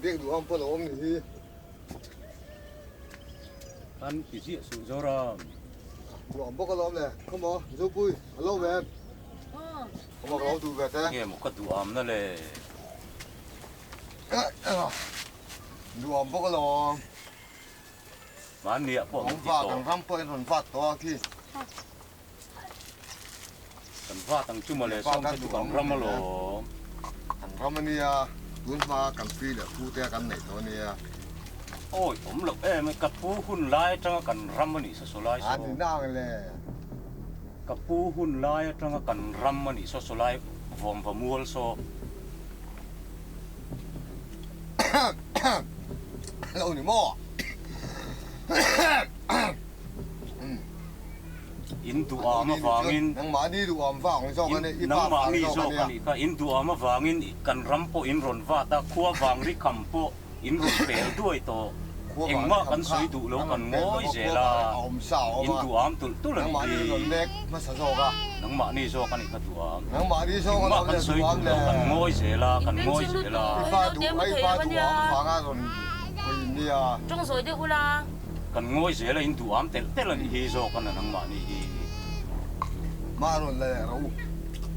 Biak duh ang pawh lo awm ni hi. Kan ti ziah suh Zoram. Duh ang bawk alawm le. Come on, Zopui, a lo ve em? Come on, ka lo duh ve te. Nge maw ka duh amna le? Duh ang bawk alawm. Mahni ah pawh min ti tawh. Kan ram pawh in rawn vat tawh a khi. Kan vat ang chu mawle sawm te chu kan ram alawm. Kan ram ania, tun hma kan pi leh pu te kan neih tawh ania. Awi awm loh em ka pu hun lai atanga kan ram anih saw saw lai saw. A ni na ang le. Ka pu hun lai atanga kan ram anih saw saw lai vawm va mual saw. Lo ni maw? In duham avangin Nangmahni duham vang zawk a ni, i pa vang Nangmahni zawk a zawk nia. a nih kha, in duham avangin kan ram pawh in rawn vat a, khua vang ri kham pawh in rawn pel duai tawh. Khua vang ri Engmah kham kan kha sawi duh lo an kan rawn pel ngawi lova, khua zel a, vang a awm sa a awm in a. duham tulh tulh a nih Nangmahni hi. rawn lek hmasa zawk a. Nangmahni zawk a nih kha duham. Nangmahni zawk a Engmah lo kan le sawi duham duh le. lo kan ngawi zel a, kan ngawi zel a. I pa duh, i pa duham vanga rawn hawi in nia. Tawng zawi deuh ula. Kan ngawi zel a, in duham telh telh a nih hi zawk a na nangmahni hi. Mah rawn la leh rawh u,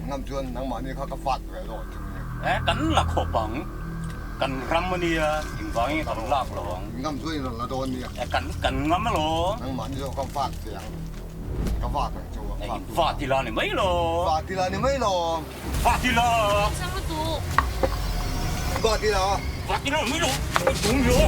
ngam chuan nangmahni kha ka fat ve zawk ang chu ni. E, kan la khawp ang, kan ram a nia, engvangin kan lak lo ang. Ngam chuan in rawn la dawn nia. E, kan kan ngam alawm. Nangmahni zawk ka fat ve ang. Ka vat ang chu. Eng vat ila ni mai lo. Vat ila ni mai lo. Vat ila. Sang lutuk. Vat ila. Vat ila ni mai lo. Tum yo.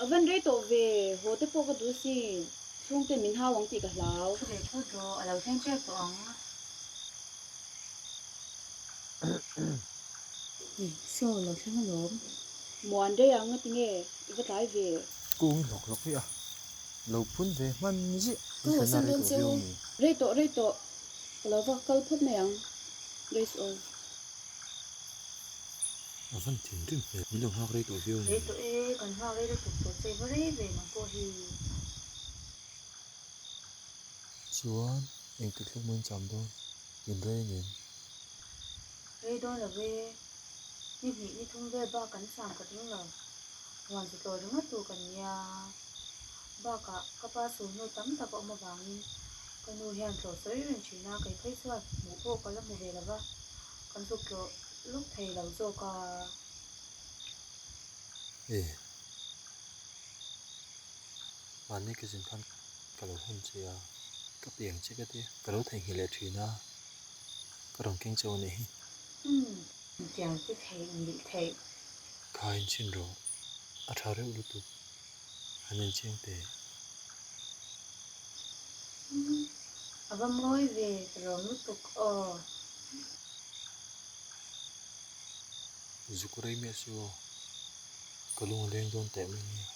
A van rei tawh ve, haw te pawh ka duh asin, chhungte min hau ang tih ka hlau. Thu ve phut rawh, a lo thleng tep tawh ang. Saw lo thleng alawm. Muan rei ang nga tinge i va tlai ve. Kung hlawk hlawk hi a lo phun ve hman ziah. Ka haw san dawn che u. Rei tawh rei tawh. Ka lo va kal phawt mai ang. Grace aw. A van thinrim hmel. Min lo nghak rei tawh viau ni. Rei tawh e, kan nghak rei lutuk tawh che va rei ve nang pawh hi. Chuan engtik hlek maw in cham dawn? In rei ngem? Rei dawn lo ve, ni hnih ni thum vel bak kan cham ka ding lo, huan zu tlaw ringawt tur kan nia. Bakah ka pa sulhnu tam tak a awm avangin ka nu hian tlaw sawi reng thin a, kei phei chuan hmuh pawh ka la hmu ve lo va, kan zuk tlaw luk thei lo zawk a. E. Mahni ka zin khan ka lo hawn che a, ka piang che ka ti a, ka lo theihnghilh leh thin a, ka rawn keng chauh a nih hi. Umm, tiang te theih nghilh theih. Kha inchhin rawh, a tha reuh lutuk, han incheng teh. Umm, a va mawi ve, ka lawm lutuk aw. Zuk rei miah suh aw, ka lung a leng dawn teh mai nia.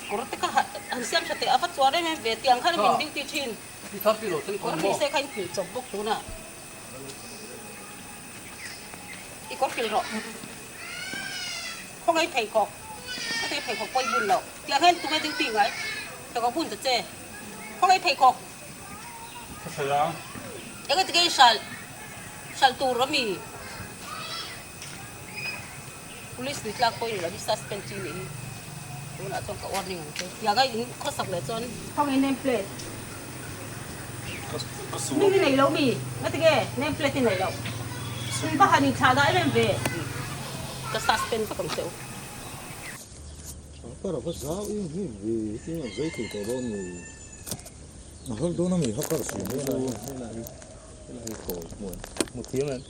Kawr te kha han siam tha teh a va chuar em em ve tiang khan min duty thin kawr ni se kha in phil chawp bawk tunah i kawr phil rawh khawngaih pheikhawk ka ti pheikhawk pawh i bun loh? Tiang hian tunge duty ngai? Pheikhawk bun ta che. Khawnge i pheikhawk? Ka hralh a. Enge tige i hralh? Hralh tur a mi? Police ni tlak pawh i ni lo hi suspend chi nih hi. Tunah chuan ka warning ang che. Tiang a in khawsak leh chuan. Khawnge name plate? Ka su. Hming i nei lo mi? Nga tige name plate i nei lo? In va han inthlah dah em em ve. Ka suspend vak ang che u. Ka rava zau em em ve hetiang a zai thei tawh dawn ni. A hal dawn a mi ha kar si mai chu. Helai hi kawi hmu em? Hmu thiam em?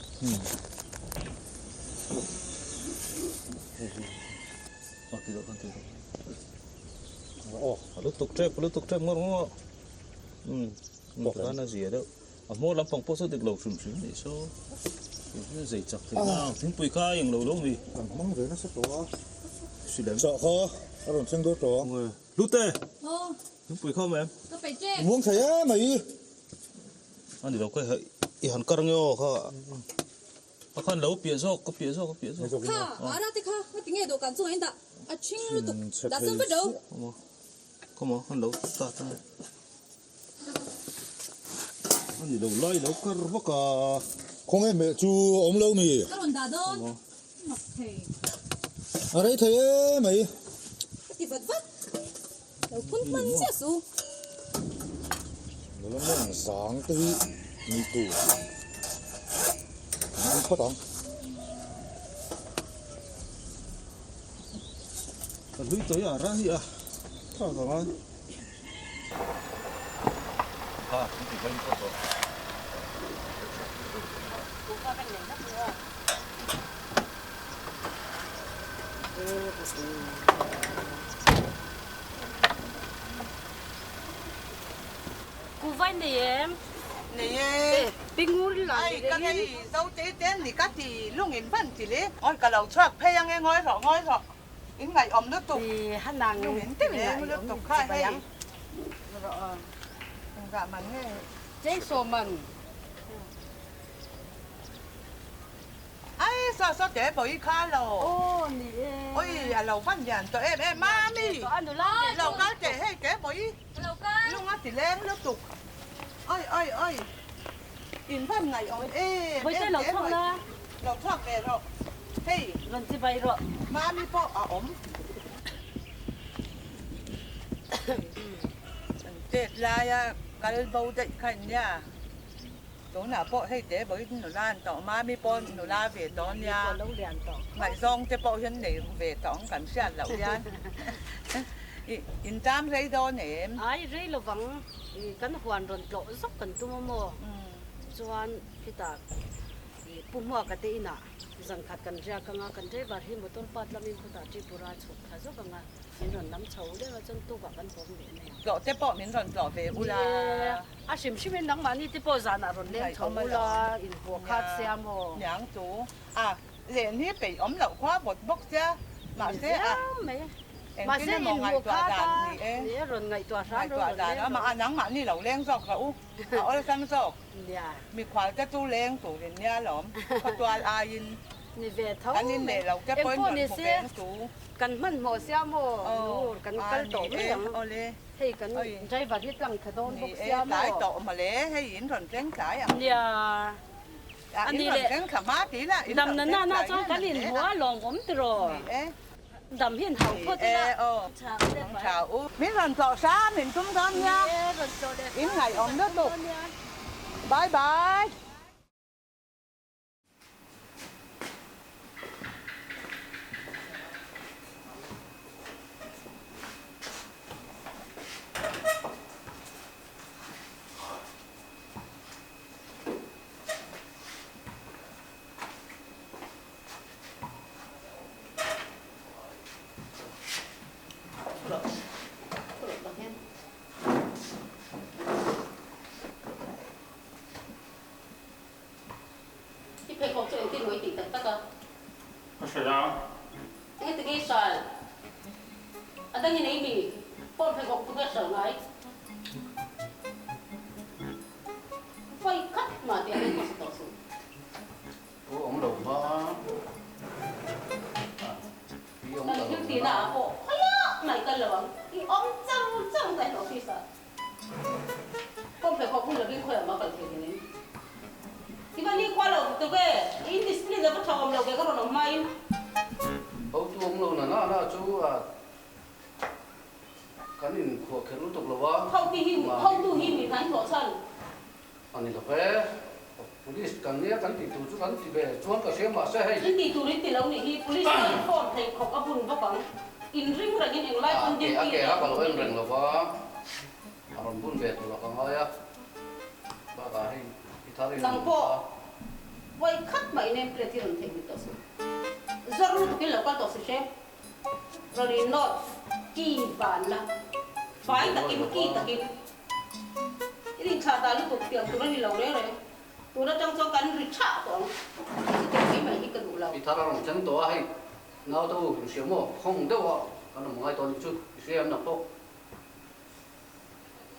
A ti loh khan ti loh. Aw a lutuk tep a lutuk tep ngawr ngawr. Umm khan a zia deuh. A hmawr lampang pawh saw dik lo hrim hrim nih saw. Engtin zei chak thei na thingpui kha a eng lo lo mi. Kan hmang ve nasa tawh a. Silem. Chah kha a rawn thleng dawn tawh a. Hlute! Thingpui kha awm em? Ka peih che. Muang thei e mai. A ni lo kha i han kar nge aw kha. A khan lo piah zawk ka piah zawk ka piah zawk. Kha ara te kha nga ti nge dawhkan chungah in dah a thing lutuk dah chuan vat lo. Come on khan lo start a. A ni lo lai lo kar vak a. Khawnge hmeh chu a awm lo mi? Ka rawn dah dawn. Mak thei. A rei thei e mai. Ka ti vat vat. Lo phun hman chiah suh. Nula mawng zang te hi ni tur an awm phawt ang. Ka hlui tawih a ra hi a tha vang a. Kha in ti vain phawt rawh. Kuhva in nei em? Nei e. Pingur i la Ai ka ngei zo te te ni ka ti lung in van ti le. Oi ka lo chhuak phei ang e ngawi rawh ngawi rawh in ngaihawm lutuk. Lung in ti leng lutuk kha hei. Engzah man nge? Chengsaw man. Ai saw saw te pawh i kha lo. Aw ni e. Oi a lo van lian tawh em em mami. Lo kal teh hei te pawh i lung a ti leng lutuk. Oi oi oi in van ngaih awm em em te pawh i lo chhuak ve rawh hei. Rawn chi bai rawh. Mami pawh a awm. An tet laia kal bo daih kha in nia. Tunah pawh hei te bawiin nula an tawh mami pawh nula ve tawh ania, ngaihzawng te pawh hian nei ru ve tawh ang kan hriat loh hian in tam rei dawn em? Ai rei lovang kan huan rawn tlawh zawk kan tum a maw? Chuan khitah Pu Hmuaka te inah zan khat kan riak anga kan driver hi motor part lamin khutah Tripura chhuk thla zawk anga min rawn lam chho deuh a chuan tukah kan pawm leh mai ang. Tlawh te pawh min rawn tlawh ve ula. Ni e, a hrim hrimin nangmahni te pawh zanah rawn leng chho ula inhmuh khat sia maw? Niang chu a len hi peih awm loh khua vawt bawk sia mahse a engtin emaw ngaihtuah dan ni e. Ni e rawn ngaihtuah hram rawh rawn leng rawh. A nangmahni lo leng zawk rawh u a awlsam zawk. Mikhual te chu leng turin nia lawm khawtual aiin Ni ve tho kan inneh lo te pawhin Engpawh rawn ni hmu se veng chu. Kan hmanhmawh sia maw nur kan kal tawh mai ang. Hei kan driver hi tlang tha dawn bawk sia maw. Ni e tlai tawh mawle hei in rawn tleng tlai ang. Nia a ni leh dam na na na chuan kan inhmu a lawmawm tiraw. Dam hi an hau phawt ila. Tha u. Min rawn tlawh hram in tum dawn nia. In ngaihawm lutuk. Bye bye. I pheikhawk chu engtin maw i tih tak tak a? Ka hre a. Enge ti nge i hral? A dang in ei mi? Pawn pheikhawk chu nge hral ngai? Vawi khat mah tih a reng hmasa tawh suh. Pu awm lo va. Kan thil tihna ah pawh khawi a. Hotu awm lo na na na chu a kan inkhuah kher lutuk lo a. Hotu hi hotu hi mi hnan hlawh chhan. A ni lo ve. Police kan nia kan tih tur chu kan ti ve chuan ka hria mahse hei. In tih tur in ti lo nih hi police chuan form theih khawk a bun bawk ang. In ring rengin englai pawn duty A ke a ka lo en reng lo va, a rawn bun ve tur a ka ngai a. Bakah hei i thar in Nang pawh vawi khat mah i name plate hi rawn theih nghet tawh suh. Zawr lutukin lo kal tawh si hre. Rawn in nawt ki ban la, fai takin ki takin. I rinchhah dah lutuk tiang tur a ni lo reng reng. Tun atang chuan kan ri thah tawh ang. Chutiang mai mai hi ka duh lo. I thar a rawn thleng tawh a hei, naute u in hria maw? Khawng deuh a kan awm ngai tawh a nih chu, i hria em nang pawh?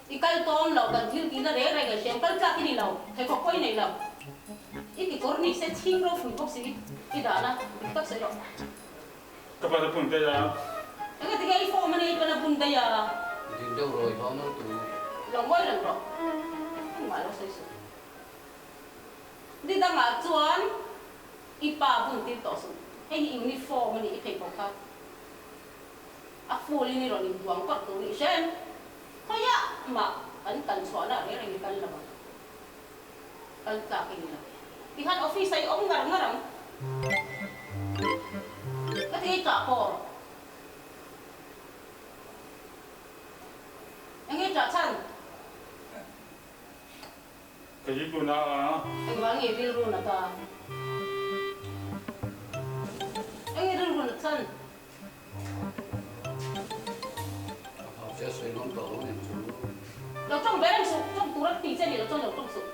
I kal tawn lo, kan thil tihna reng reng i hriam kal tlak i ni lo, pheikhawk pawh i nei lo. I kekawr ni se chhing ropui bawk si i dahna dik tak sawi rawh. Ka pa ta bun daih a. Enge tige i form a nia i pawn a bun daih a. Ding deuh rawh i hau nal tu. Lo ngawi reng rawh. Engmah lo sawi suh. Ni dangah chuan i pa bun tir tawh suh. Hei hi uniform a nih i pheikhawk kha. A full in i rawn inbuang pawrh tur nih hre em? Khawiah mah kan kal chhuahna reng reng i kal lo ang. Kal tlak i ni lo. Tikhan office ah i awm ngar ngar ang. Ka ti tah pawh. Eng nge tah chhan? Ka rilru na a. Engvang nge rilru na ta? Eng nge rilru na chhan? A phau che sawi ngam tawh lo nen chu. Lo tawng ve reng suh, tawng tur a ti che ni lo chuan lo tawng suh.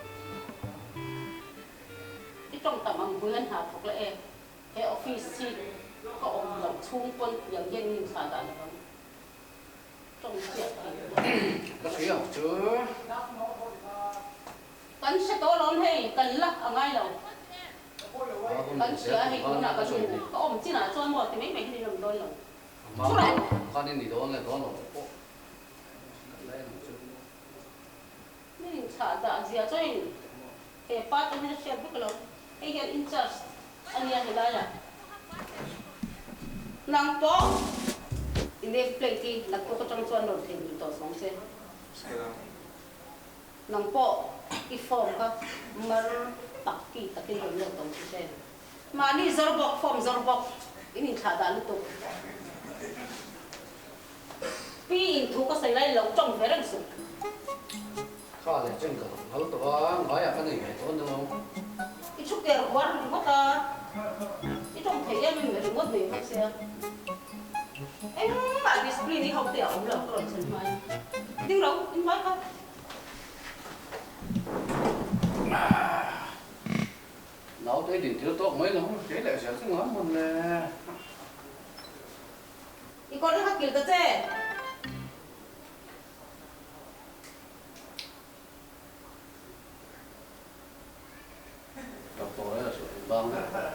I tawng tam ang bul an hna thawk leh e, he office hi ka awm loh chhung pawn tiang hian min inthlah dah lo ang. Tawng chiah thei lo. Ka hria ang chu. Kan hre tawh alawm hei, kan la a ngai lo. Kan hria hei tunah ka hmu, ka awm chinah chuan maw ti mai mai hian in awm dawn lo. Chura! Min inchhah dah zia chuan he pa te hian a hriat vek lo, hei hian in charge a nia helaiah. Nang pawh i name plate hi naktuk atang chuan rawn theihnghilh tawh sawng che. Nang pawh i form kha mar tak ki takin rawn lawt tawng chu che. Mahni zawr bawk, form zawr bawk, in inthlah dah lutuk. Pi in thu ka sawi lai lo tawng ve reng suh. Kha leh chen ka lo hal tawh a, ngaiah ka nei ve tawh a nilo. I thu ker huar ringawt a, i tawng thei em em ringawt mai bawk sia. Engmah discipline i ho te a awm lo ka rawn chhan hmain. Ding ro, in hmai kha. Naute din thil tawk mai lo, kei leh zel chu ngai hman le. I kawr kha kil ta che. Ka pawi a sawi bang.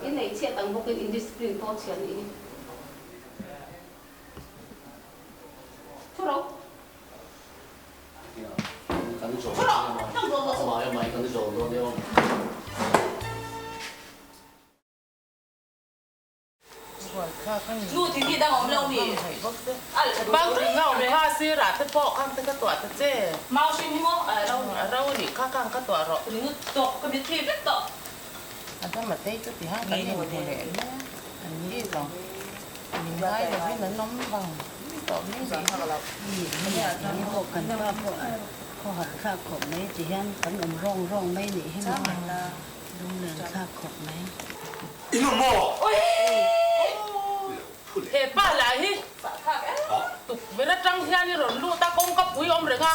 I nei chhiat ang bawkin indiscipline pawh chhia nih hi. Thu ro. Thu ro, tawng zawh zawh suh. Nu thil hi dang awm lo mi? Bang ring a awm kha sirah te pawh khang te ka tuah ta che. Mau hrim hi maw? A ro nih kha khang ka tuah rawh. Ringut tawh ka mit thei vek tawh. A dam a tei chu ti hang kan inhmu leh mai a, an ni zawng min ngai lovin an awm vang tawh mai nih hi. Ni pawh kan pa pawh khaw harh thlak khawp mai ti hian kan awm rawng rawng mai nih hi maw lunglen thlak khawp mai. In awm maw? He pa lah hi tukverh atang hian i rawn lut a, kawngka pui awm reng a,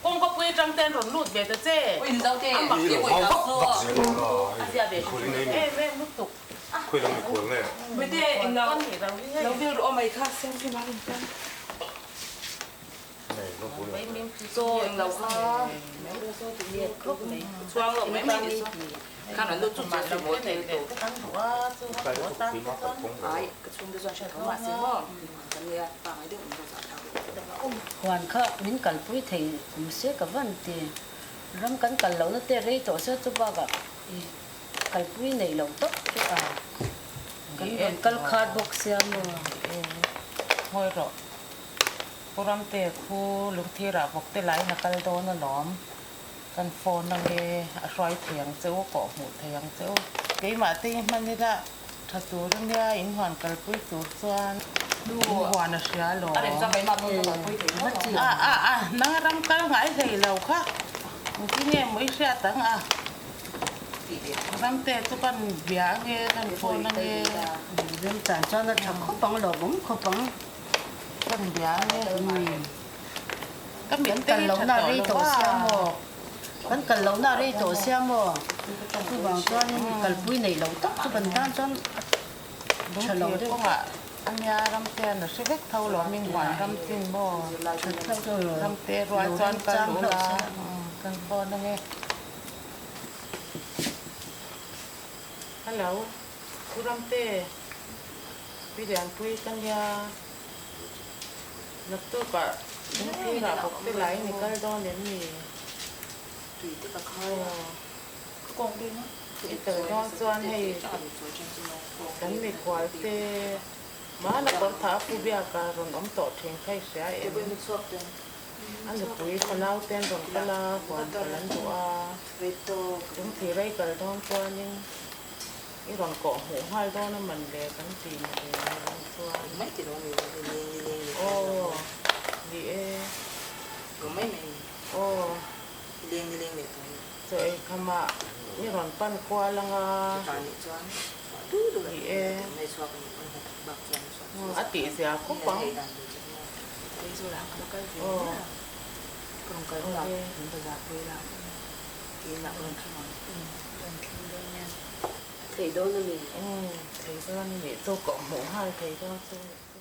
kawngka pui atang te an rawn lut ve ta che. A mak em em lutuk. Huan kha min kalpui thei kum se ka van ti. Ram kan kal lohna te rei tawh se chu bakah i kalpui nei lo tawp chu a. Kan rawn kal khat bawk sia maw? Ngawi rawh. Pu Ramte khu lungthirah vawk te laiin a kal dawn alawm. Kan phone ange a hruai thei ang che u, kawh hmuh thei ang che u. Keimah te hi hman ila tha tur ania, in huan kalpui tur chuan in huan a hria alawm. A a a, nang ram kal ngai hlei lo kha, engtin nge maw i hriat ang a? Ramte chu kan bia ange, kan phone ange. Remchan chuan a tha khawp ang, lawmawm khawp ang. Kan bia ange. Kan kal lohna rei tawh sia maw? Kan kal lohna rei tawh sia maw? Chuvang chuanin kalpui neih loh tak chu kan tan chuan tha lo deuh. Kawngah ania ramte an hre vek tho lo min huan ram chin maw? Ramte rual chuan kal ula kan phone ange. Hello, Pu Ramte, Pi Lianpui ka nia. Naktukah lungphirah bawk te laiin i kal dawn em ni? Aw, i kal dawn chuan hei kan mikhual te Mana kawr tha a pu biaka rawn awm tawh thin kha i hria em? A nupui fanau te an rawn kal a, huan kal an duh a, lungthira i kal dawn chuanin I rawn kawh hmuh nghal dawn a man le kan ti maw le ang chuan. Aw ni e. Aw chaw ei khamah i rawn pan kual anga ni e. A tih zia khawp ang. Aw Thei dawn a ni. Umm thei dawn a nih chu kawh hmuh nghal thei dawn chu a nih chu.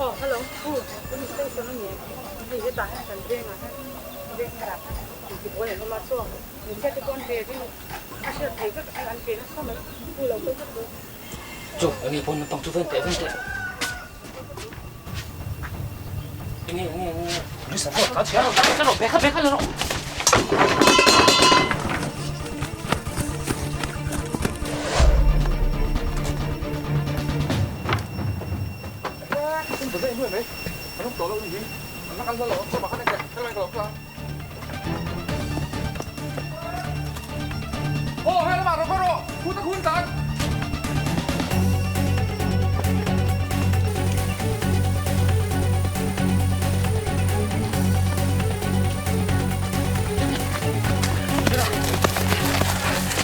Aw hello pu police station a ni hei hetah hian kan vengah hian veng tharah khan intibuai an awm a chuan hmeichhia te pawh an ve ring a hriat thei vek an ve nasa mai pu lo kal vek dawn. Chu enge pawn naupang chu ven teh ven teh. Enge enge enge police an ta chhia rawh ta rawh bag kha bag kha la rawh.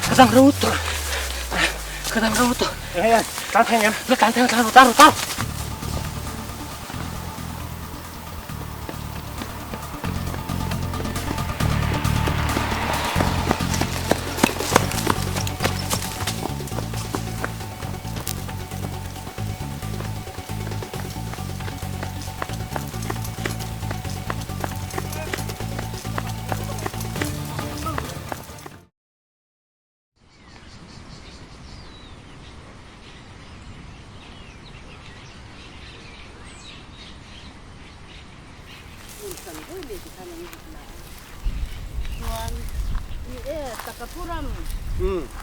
Ka dang ro tawh ka dang ro tawh tlan thei ang em la tlan thei ang tlan rawh tlan rawh tlan Hmun hran deuh nei ti khan an zuk la a. Chuan ni e Takapuram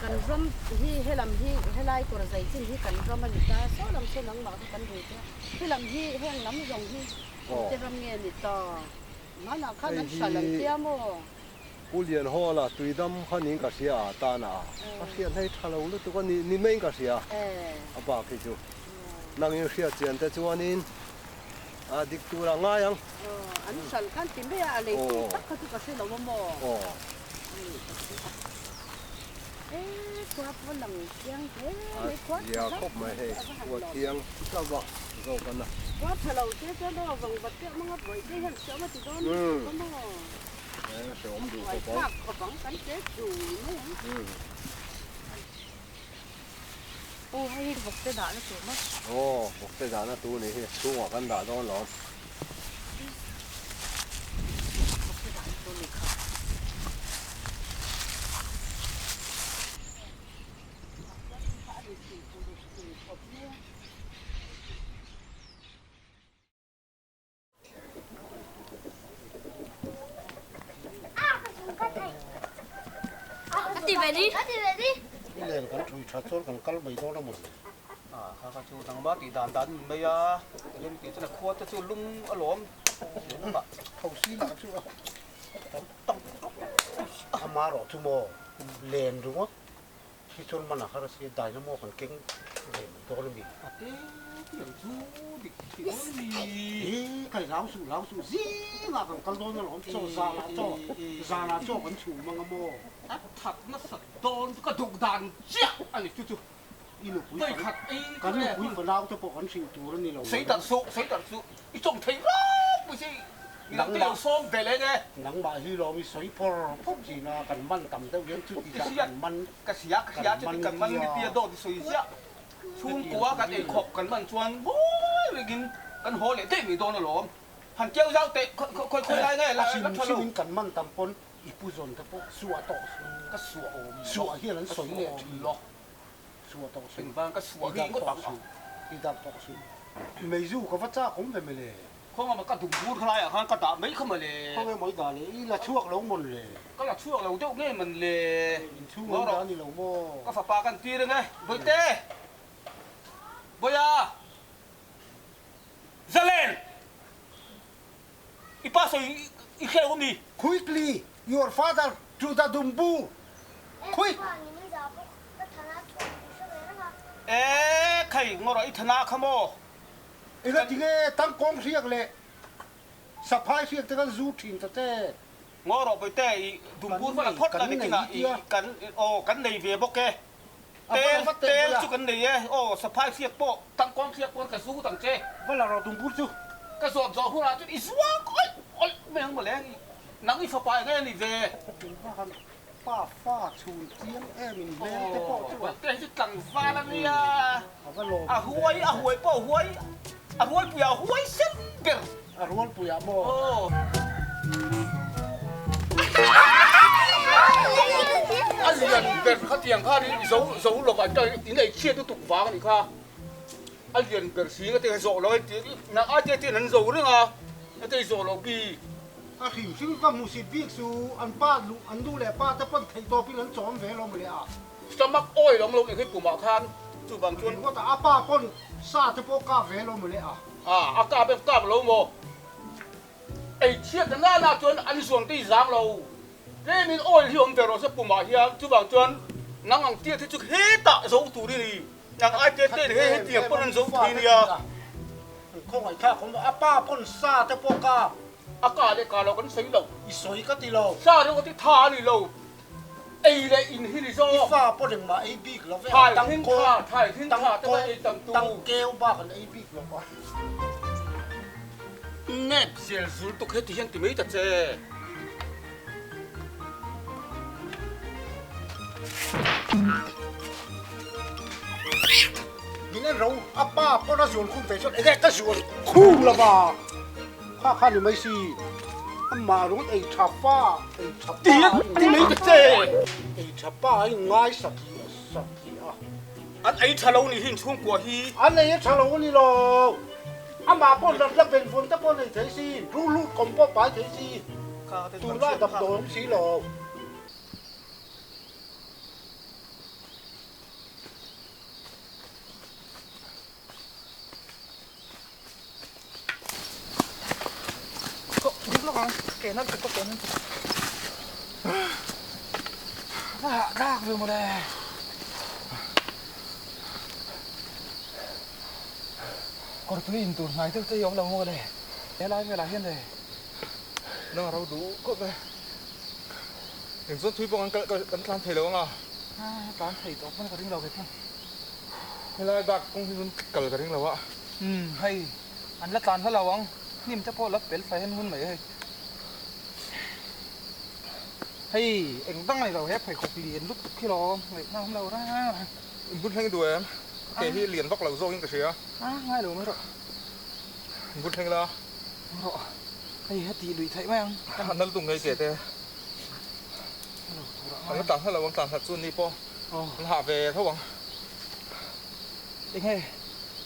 kan ram hi helam hi helai kawr zai chin hi kan ram a ni ta saw lam saw nangmah kha kan rui te helam hi heng lam zawng hi te ram nge ni ta hmanah khan an hral an tia maw. Pu Lianhawla tuidam kha niin ka hria a tana a ka hriat hlei tha lo lutuk a ni ni maiin ka hria a bak hi chu nangin hriat chian te chuanin a dik tur a ngai ang. Aw an hral khan ti mai a a lei tu tak kha chu ka hre lo a maw? Aw. E khua pawh lang chiang hle mai khua tha lo khawp mai hei khua thiang ka va zawk a na. Khua tha lo te chuan aw vang vat deuh manga buai te hian hriam a ti dawn lutuk a maw? Hreawm duh khawp ang. Thlak khawp ang kan che chu mai ang. Aw hei hi vawkte dahna tur maw? Aw vawkte dahna tur nih hi chhungah kan dah dawn lo. Vawkte dahna tur nih kha. Len kan thui tha chuan kan kal mai dawn a maw? A kha kha chu nangma tih dan dan min mai a, rem tih chuan a khua te chu lum a lawm lehlamah tho si lah chu a tam tam ama erawh chu maw len ringawt Khi chuan man a har a si a, dynamo kan keng ve mai dawn a mi. A te tiang chu dik thei dawn a mi. He kai lau suh lau suh zingah kan kal dawn alawm chaw zanah chaw zanah chaw kan chhum ang a maw. A that nasa dawn chu ka duh dan chiah a ni chu chu. I nupui kan nupui fanau te pawh kan hrilh tur a ni lo. Sei darh suh sei darh suh i chawm thei rap mai si. Nangmah sawm ve leh nge? Nangmah hi lawm i sawi phawr phawr thin a, kan man tam deuh hian chuti zah kan man Ka hria ka hria chuti kan man ni tia dawt i sawi ziah. Chhungkua kan ei khawp kan man chuan mawi rengin kan haw leh daih mai dawn alawm. Han keu zau teh khawi khawi lai nge la A hrim tha lo. hrimin kan man tam pawn i pu zawn te pawh suah tawh suh. Ka suah awm lo. Suah hian an sawi leh thin. Suah tawh suh. Engvang ka suah hi ngawt ang a. I dar tawh suh. Meizu ka va chak awm ve mawle. Khawnga maw ka dum bur kha laiah khan ka dah mai kha mawle. Khawnge maw i dah le? I la chhuak lo mawn le? Ka la chhuak lo deuh nge mawn le? Inchhung an dah ni lo maw? Ka fapa kan tir ang e. Bawihte! Bawiha! Zalen! I pa sawi i hreu a mi? Quickly! Your father to the dumbu! Quick! E khai, ngawrah i thana kha maw? Eng tinge tangkawng hriak leh saphai hriak te kan zu thin ta che. Ngaw rawh bawihte i dumbur vala phawt la nikinah i kan aw kan nei ve bawk e. Tel tel chu kan nei e aw saphai hriak pawh tangkawng hriak pawn ka zu tang che. Vala rawh dumbur chu. Ka zawt zawh hunah chuan i zuang awih awih mai ang mawle nang i fapa eng nge ni ve. Pa fa chhun chiang em in hmel te pawh chu a. Te hi chu tlangval a nia. A huai a huai pawh a huai a rualpui ah a huai sen ber. A rualpui ah maw? A lian ber kha tiang khan in zo zo lova in ei chhiat lutuk vang a nih kha. A lian ber si nga te zawh lo a nang ai te ten an zo reng a a te zawh loh bik. A hrim hrim ka hmu sit bik chu an pa luh an duh leh pa te pawn theih tawpin an chawm ve lo mawle a. Stomach oil awm lo nih hi pumah khan chuvang chuan. Ringawt a a pa pawn sa te pawh kap ve lo mawle a. A a kap em kap lo maw? Ei chhiat na nana chuan an zuang te i zang lo. Tlemin oil hi awm ve rawh se pumah hian chuvang chuan nang ang tiat hi chu hetah zo tur i ni. Nang ai te te hei hetiang pawn an zo thei nia. An khawngaih thlak awm a pa pawn sa te pawh kap. A ka leh ka lo kan sawi lo. I sawi ka ti lo. Sa reuh a ti tha a ni lo. Ei leh in hi ni zawk. I fa pawh engmah ei bik lo ve. Thai thin tha, thai thin tha te pawh ei tam tu. Tang keu bak an ei bik lo a. Nep zel zul tuk heti hian ti mai ta che. Min en ro a pa pawn a zuan khum ve chuan enge ka zuan khum lova kha kha ni mai si amah ringawt ei tha pa ei tha pa ti mai ta che ei tha pa a in ngai sak hi a sak hi a an ei tha lo ni hi inchhungkua hi an ei tha lo a ni lo amah pawn rat la ven vawn te pawh nei thei si ruhlut kawm pawh pai thei si tunlai damdawi awm si lo. Kawr tui in tur hnai deuh te hi awm lo maw le helai velah hian le nang a ro duh khawp e eng chuan thui pawh kan kal kan tlan thei lo ang a tlan thei tawh pawn ka ring lo ve thung helai bak kawng hi chuan kal ka ring lo a umm hei an la tlan hla lo ang hnim te pawh la pel fai hian ngun mai hei hei eng dang a ni lo he pheikhawk lian lutuk khi lawm ngaihna awm lo reng reng in bun thleng i duh em? A ke hi lian vak lo zawkin ka hria. A, ngai lo mai rawh. Bul thleng la. Rawh. Hei heti lui theih mai ang. A nal tum ngei ke te. An la tlan hlat lo ang, tlan hlat chu ni pawh an hah ve tho ang. Eng he,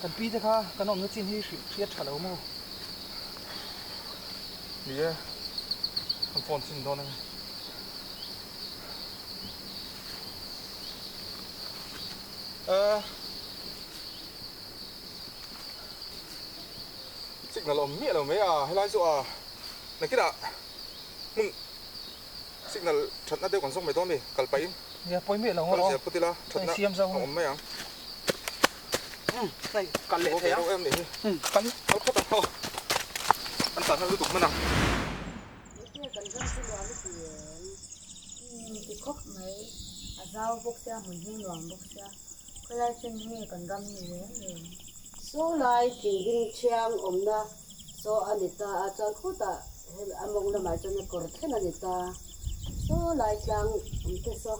kan pi te kha kan awmna chin hi hrilh hriat tha lo maw? Ni e, kan phone chin dawn a ni. Eh, signal awm miah lo mai a, helai chu a nakinah hmun signal thatna deuh kan zawk mai dawn a mi, kal pahin. Nia, pawi miah lo ngawt aw. Kal zel phawt ila, thatna a awm mai ang. Hei, kal leh thei ang. Em nih hi. Kal kal phawt ang aw. An tlan hman lutuk hman ang. Enge kan ram chu nuam i ti em? Ti khawp mai. A zau bawk sia, hmun hi nuam bawk sia. Khawilai chen hi nge kan ram ni reng reng? Saw lai thingding thiang awmna saw a ni ta a, chuan khutah hel a mawng lamah chuan a kawr thlen a ni ta. Saw lai tlang awm te saw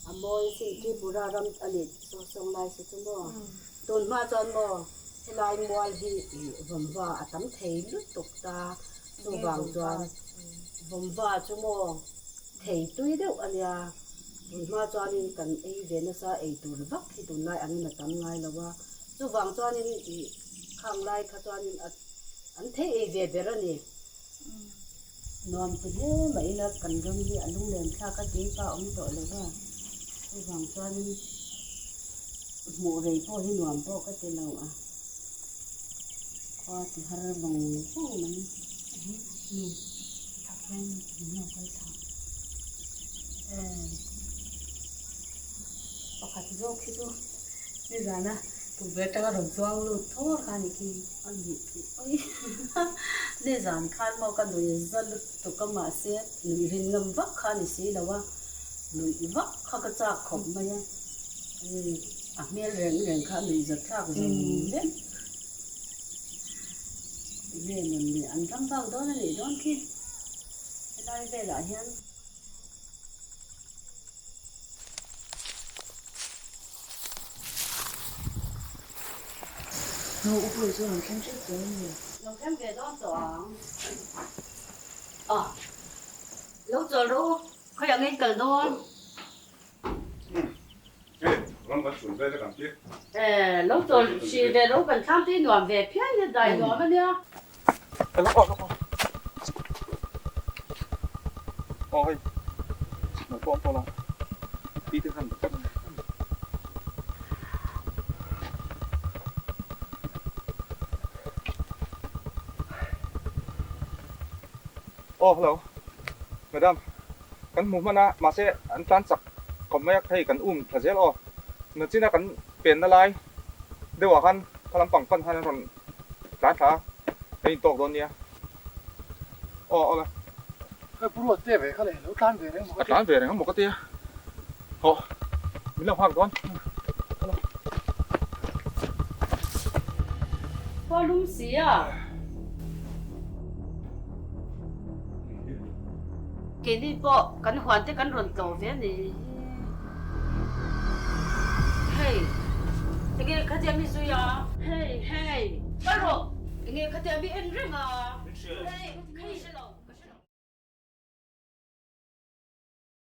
a mawi sin Tripura ram a nih saw sawng lai saw chu maw? Tun hma chuan maw helai mual hi vawmva a tam thei lutuk ta, chuvang chuan vawmva chu maw thei tui deuh a nia. Tun hma chuanin kan ei ve nasa ei tur vak hi tunlai angin a tam ngai lo a, chuvang chuanin ih khang lai kha chuanin a an thei ei ve ber a ni. Nuam ti hle mah ila kan ram hi a lunglen thlak a tui pa awm tawh lo va, chuvang chuanin hmuh rei pawh hi nuam pawh ka ti lo a, khua ti har vawng vawng mai. Nu, thak hian min lo kal thla. Pakhat zawk hi chu nizana tukverh atanga rawn chuang lut thawr kha a ni khi. A nih khi oi nizan khan maw ka nui za lutuk a mahse nuih rin ngam vak kha a ni si lo a, nuih vak kha ka chak khawp mai a, a hmel reng reng kha a nuih za thlak zo vek. Enge mawn le an ram vak dawn a nih dawn khi helai velah hian. Nu upui chu rawn thleng hrep dawn a ni. Lo thleng ve dawn tawh ang. Ah, lo chawl rawh u, khawiah nge in kal dawn? Hei, ram kan chhun vel a kan ti. Eh, lo chawl hrih ve rawh u, kan thlam te hi nuam ve phian nia, dai nuam a nia. Hello, aw, aw. Aw hei, signal pawh an tawh lo. Pi te khan ka Aw, hello. Madam, kan hmu hman a, mahse an tlan chak khawp mai a, hei kan um thla zel aw. Nachina kan penna lai deuhah khan kha lampang pan khan an rawn Tlan thla a, kan intawk dawn nia. Aw, aw la. Hei pu Ruat te ve kha le, lo tlan ve reng maw ka tia. A tlan ve reng maw ka tia. Hawh, min lo nghak dawn. Hello. Khua lum si a. Keini pawh kan huan te kan rawn tlawh ve a ni hi. Hei, enge khatia mi zui a? Hei, hei, kal rawh. Enge khatia mi en reng a? Hei, hei hre lo.